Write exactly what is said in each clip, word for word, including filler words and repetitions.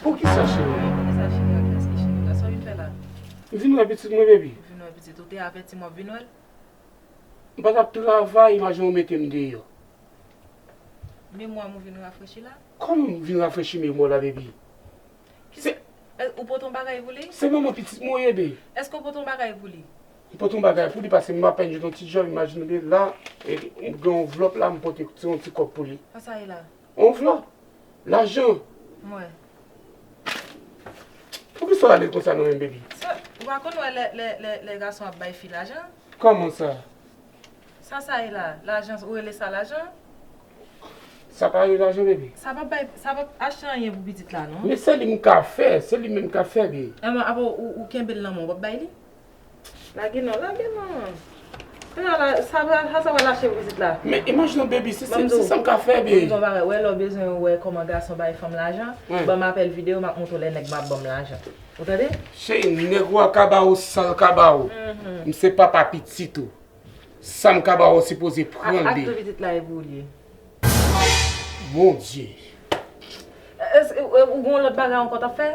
Poukisa, cheri? Mwen konnen sa, cheri, a kiyès ki cheri la? Sa w vin fè la? M vin wè pitit mwen, baby. Ou vin wè pitit ou? Te avèti m w ap vin wè l? M pa t ap travay, imajine w mete m deyò. Memwa m ou vin rafrechi la? Kòman m vin rafrechi memwa w la, baby? Se, e, ou pote yon bagay pou li? Se manman pitit mwen w ye, baby. Èske w pote yon bagay pou li? M pote yon bagay pou li, paske m apèn jwenn yon ti djòb, imajine w la, e, m gen yon anvlòp la, m pote ti, yon ti kòb pou li. Sa sa ye la? Anvlòp? Lajan? Mwen. Poukisa w ale konsa non menm, baby? Sa, ou pa konn wè lè, lè, lè, lè gason ap bay fi lajan? Kòman sa? Sa sa ye la? Lajan, ou rele sa lajan? Sa pa rele lajan, baby. Sa p ap bay, sa p ap achte anyen pou pitit la, non. Men se li m ka fè, se li menm m ka fè, baby. Enben, apre ou, ou kenbe l nan men w, w p ap bay li? Lage non, lage non. Kounye a la, sa va, sa, sa va lache pou pitit la. Men imajine w, baby, se, se, se sa m ka fè, baby. Ban m di w yon bagay, wè lè w bezwen wè kòman gason bay fanm lajan, ban m apèl videyo, m ap montre w lè nèg m ap ban m lajan. Ou tande? Cheri, nèg ou a ka ba w sa l ka ba w. M se papa pitit ou. Sa m ka ba w, w sipoze pran l, baby. Ak tou pitit la e pou w li ye. Bondye. Èske, e, ou gen yon lòt bagay ankò w t ap fè?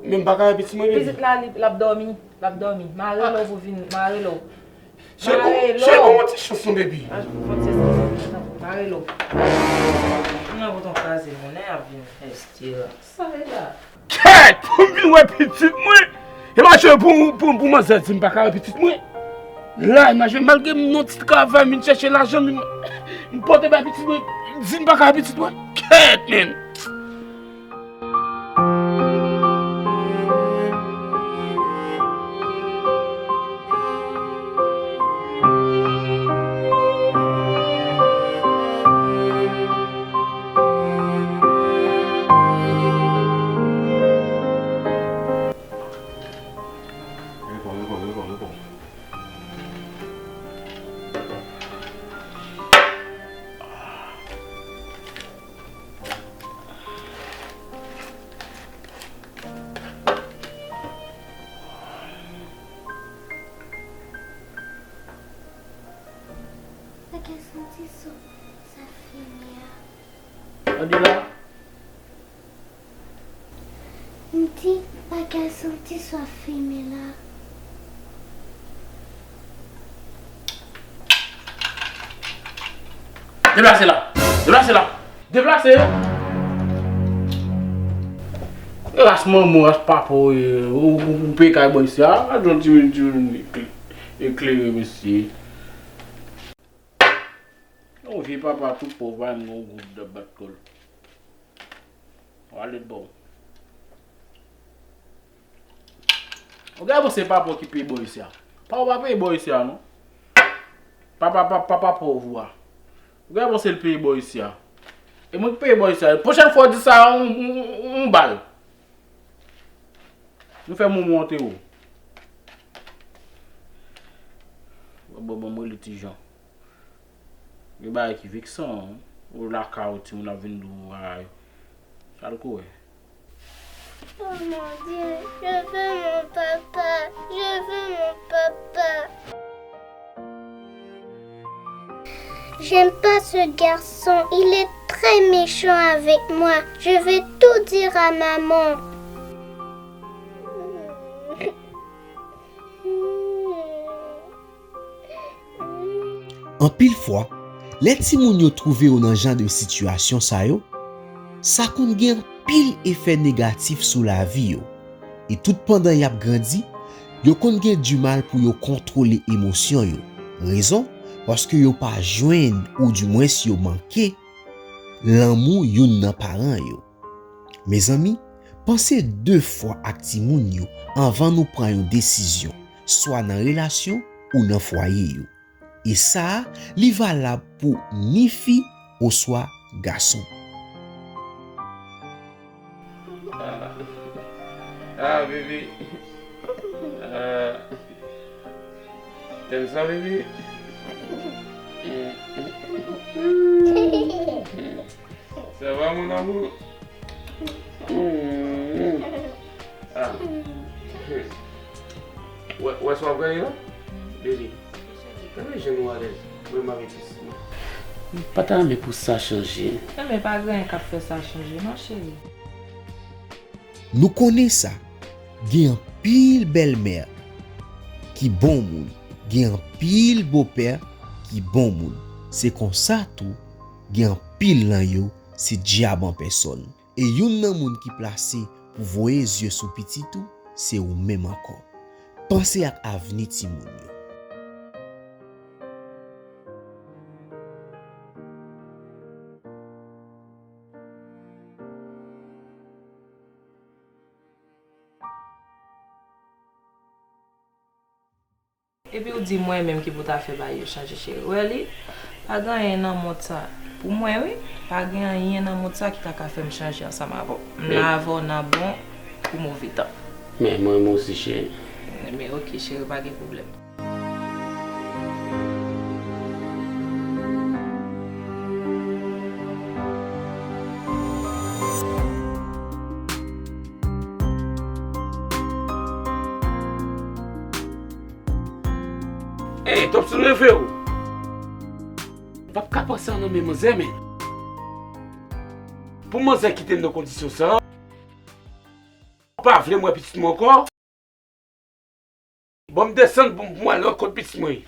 Men m pa ka wè pitit mwen, baby. Pitit la, li, l ap dòmi. L ap dòmi. Mare l pou vin, mare l. Cheri, cheri, ban mwen ti chans non, baby. Mare l. Mwen pote yon kraze, moun ap vin fè estira. Sa e la? Kèt! Pou m vin wè pitit mwen! Imajine pou, pou, pou manzè di m pa ka wè pitit mwen. La, imajine, malgre m nan ti travay, m vin chèche lajan, m, m pote bay pitit mwen, di m pa ka wè pitit mwen. Kèt, men! Sa ka santi so sa fini a. Ann di la. M di pa ka santi so ap fimen la. Deplase la! Deplase la! Deplase! Ras manman, ras papa w ye, ou, ou, ou peye kay bò isi a, a, jwenn timoun, timoun eklere mesye. Yon vye papa tou pòv, pa menm gen yon goud nan bat kò l. Walèt ba w. Ou gen panse papa w ki peye bò isi a? Papa w pa peye bò isi a non. Papa, papa, papa pòv ou a. Ou gen panse l peye bò isi a? E mwen ki peye bò isi a. Pwochèn fwa w di sa, yon, yon, yon, yon bal. Nou fè moman w te ou. Bon, bon, mwen li ti jan. Gen bagay ki veksan, ou lakay ou timoun ap vin di w bagay. Sa l ko wè. Oh mon Dieu, je veux mon papa, je veux mon papa. J'aime pas ce garçon, il est très méchant avec moi. Je vais tout dire à maman. Anpil fwa, lè timoun yo twouve yo nan jan de sitiyasyon sa yo, sa konn gen anpil efè negatif sou lavi yo. E tout pandan y ap grandi, yo konn gen dimal pou yo kontwole emosyon yo. Rezon, paske yo pa jwenn, oudimwens yo manke, lanmou youn nan paran yo. Mezanmi, panse de fwa ak timoun yo anvan nou pran yon desizyon, swa nan relasyon ou nan fwaye yo. E sa a, li valab pou ni fi oswa gason. Ah, ah, bebe. Ah. Tèm sa, bebe. Ça va, mon amour? Ah. Wè, wè sa w ap gade la? Bebe. Gade jan nou alèz. Mwen m ap ete sou mwen. M pa ta renmen pou sa chanje. Enben, pa gen anyen k ap fè sa chanje, non, cheri. Nou konnen sa, gen anpil bèlmè ki bon moun, gen anpil bopè ki bon moun. Se konsa tou, gen anpil nan yo se dyab an pèsòn. E youn nan moun ki plase pou voye zye sou pitit ou, se ou menm ankò. Panse ak avni timoun yo. Epi w di mwen menm ki pou ta fè bagay yo chanje, cheri. Ou wè li? Pa gen anyen nan mond sa. Pou mwen, wi, pa gen anyen nan mond sa ki ta ka fè m chanje ansanm avè w. M la avè w nan bon kou move tan. Men mwen renmen w osi, cheri. Men oke, cheri, pa gen pwoblèm. Ey, Thompson, leve w! M p ap ka panse an nan men manzè, men. Pou manzè kite m nan kondisyon sa a, ou pa vle m wè pitit mwen ankò? Bon, m desann pou m, pou m al wè kot pitit mwen ye.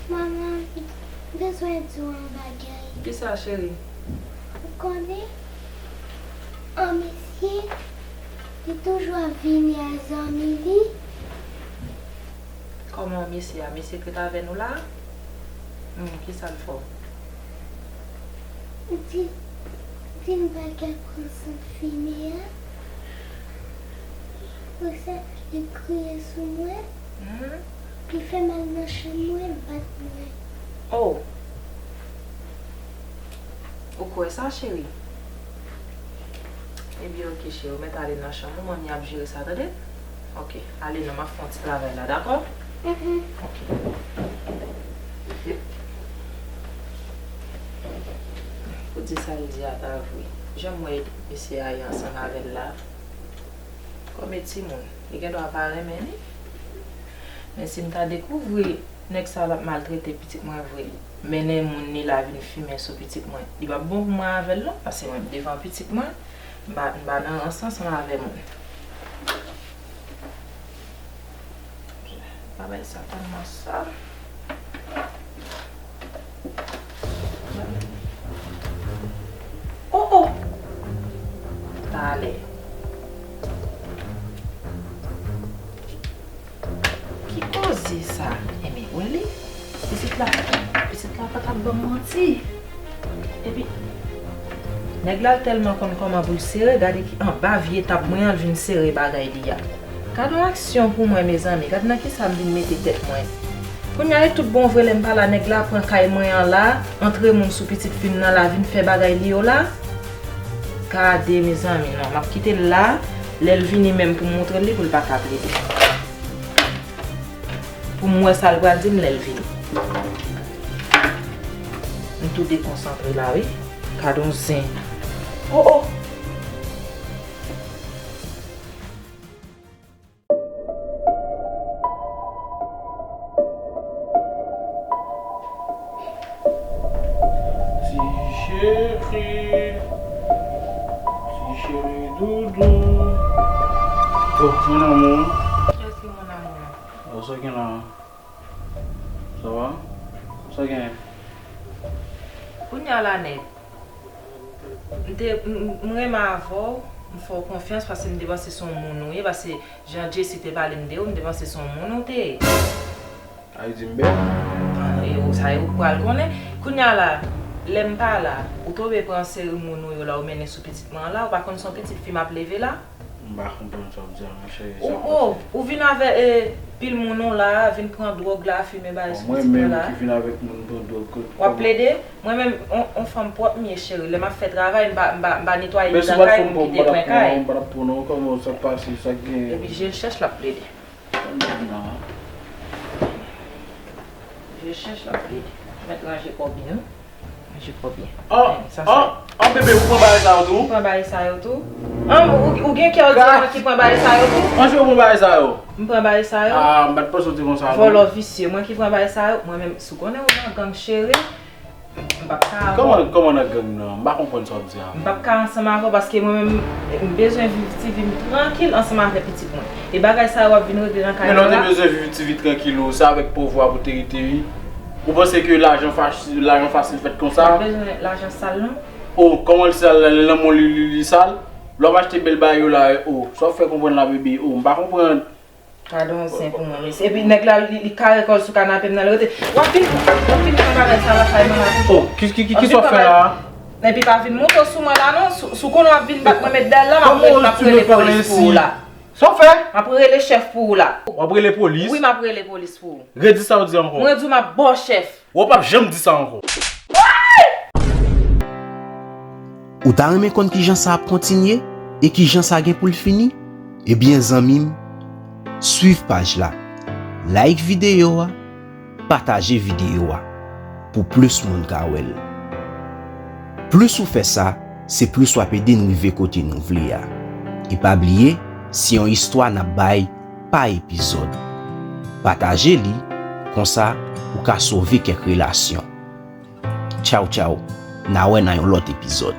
Manman, m bezwen di w yon bagay. Kisa, cheri? Ou konnen, an mesye, li toujou ap vini ak zanmi li. Kòman mesye a? Mesye k ret avè nou la a? Hmm, kisa l fè w? Di, di m pa ka pran sant fimen an. Pou sa, li kriye sou mwen. Hmm. Li fè m al nan chanm mwen, l bat mwen. Oh! Ou kwè sa, cheri? Ebyen, oke, cheri, ou mèt ale nan chanm ou, manmi ap jere sa, tande? Oke, ale non, m ap fè yon ti travay la, dakò? Mhm. Oke. Pou di sa l di a ta vre, jan m wè mesye a ye ansanm avè l la, kòm e timoun, li gendwa pa renmen li. Men si m ta dekouvri nèg sa l ap maltrete pitit mwen vre, mennen moun li la vin fimen sou pitit mwen, li p ap bon pou mwen avè l non, paske mwen devan pitit mwen, m pa, m pa nan rans ansanm avè moun. Bagay sa tèlman sal. Oh, oh! Talè. Ki koze sa? Enben, wè li. Pitit la, pitit la pa t ap ban m manti. Epi, nèg la tèlman konn kòman pou l sere, gade ki anba vye tab mwen an l vin sere bagay li a. Gade yon aksyon pou mwen, mezanmi, gade nan kisa m vin mete tèt mwen. Kounye a, e tout bon vre, lè m pa la, nèg la pran kay mwen an la, antre moun sou pitit fi m nan la, vin fè bagay li yo la. Gade, mezanmi, non, m ap kite l la, lè l vini menm pou m montre l li, pou l pa ka plede. Pou m wè sa l pral di m lè l vini. M tou dekonsantre la, wi. Gad on zen. Oh, oh! Chéri, ti chéri doudou. Oh, mon amour. Kiyès ki mon amour la? Oh, sa gen la? Sa va? Sa gen? Kounye a la nèg. M te, m, m, m renmen avè w, m fè w konfyans paske m te panse se yon moun ou ye, paske jan Jessy te pale m de ou, m te panse se yon moun ou te ye. A, li di m bèl? Ah, e ou, sa e ou k pral konnen. Kounye a la, lè m pa la, ou tonbe pran seri moun ou yo la, ou mennen sou pitit mwen an la, ou pa konn se yon pitit fi m ap leve la? M pa konprann sa w ap di a, monchè. Ou, ou, ou vin avè, e, pil moun ou la, vin pran dwòg la, fimen bagay sou pitit mwen la. Mwen menm ki vin avèk moun pran dwòg, w ap plede? Mwen menm, on, on fanm pwòp m ye, cheri. Lè m ap fè travay, m pa, m pa, m pa netwaye bouda kay, m kite kwen kay. Men si w pa t fè m pwòp, m pa t ap pran non, kòman sa k pase, sa k genyen? Epi je l chèch l ap plede. Kòman nan? Je l chèch l ap plede. Mèt ranje kò byen, wi. Ranje kò byen. Oh, oh, oh, bebe, ou pran bagay sa yo tou? M pran bagay sa yo tou. An, ou, ou gen kè w di mwen ki pran bagay sa yo tou? An, je ou pran bagay sa yo? M pran bagay sa yo. Ah, m pa t panse w te konsa, non. Vòlò visye, mwen ki pran bagay sa yo. Mwen menm, si w konnen ou nan gang, cheri, m p ap ka avè w. Kòman, kòman nan gang nan? M pa konprann sa w ap di a. M p ap ka ansanm avè w paske mwen menm, m bezwen viv ti vi m trankil ansanm avè pitit mwen. E bagay sa yo w ap vin regle nan kay mwen la. Men lè w te bezwen viv ti vi trankil ou, se avèk pòv ou a pou te rete, wi. Ou panse ke lajan fas-, lajan fasil fèt konsa? M pa bezwen lajan sal, non. Oh, kòman l sal la? Lanmou li, li, li sal? Lè w ap achte bèl bagay yo la, oh, sa w fè konprann la, bebe? Oh, m pa konprann. Gadon zen pou mwen, mesye. Epi nèg la, li, li kare kò l sou kanape m nan, li rete. W ap vin, w ap vin pran bagay sa lakay mwen la toujou. Oh, ki, ki, ki, kisa w fè la? Epi pa vin monte w sou mwen la non. Si, si w konnen w ap vin bat mwen, met dèyè l la, m ap, m ap rele polis pou ou la. Sa w fè? M ap rele chèf pou ou la. W ap rele polis? Wi, m ap rele polis pou ou. Redi sa w di ankò. Mwen di w m ap ba w chèf. Ou p ap janm di sa ankò. Ou ta renmen konn kijan sa ap kontinye e kijan sa gen pou l fini? Ebyen, zanmi m, swiv paj la, like videyo a, pataje videyo a pou plis moun ka wè l. Plis ou fè sa, se plis w ap ede n rive kote nou vle a. E pa bliye, se yon istwa n ap bay pa epizòd. Pataje li, konsa ou ka sove kèk relasyon. Tchaw, tchaw, n a wè nan yon lòt epizòd.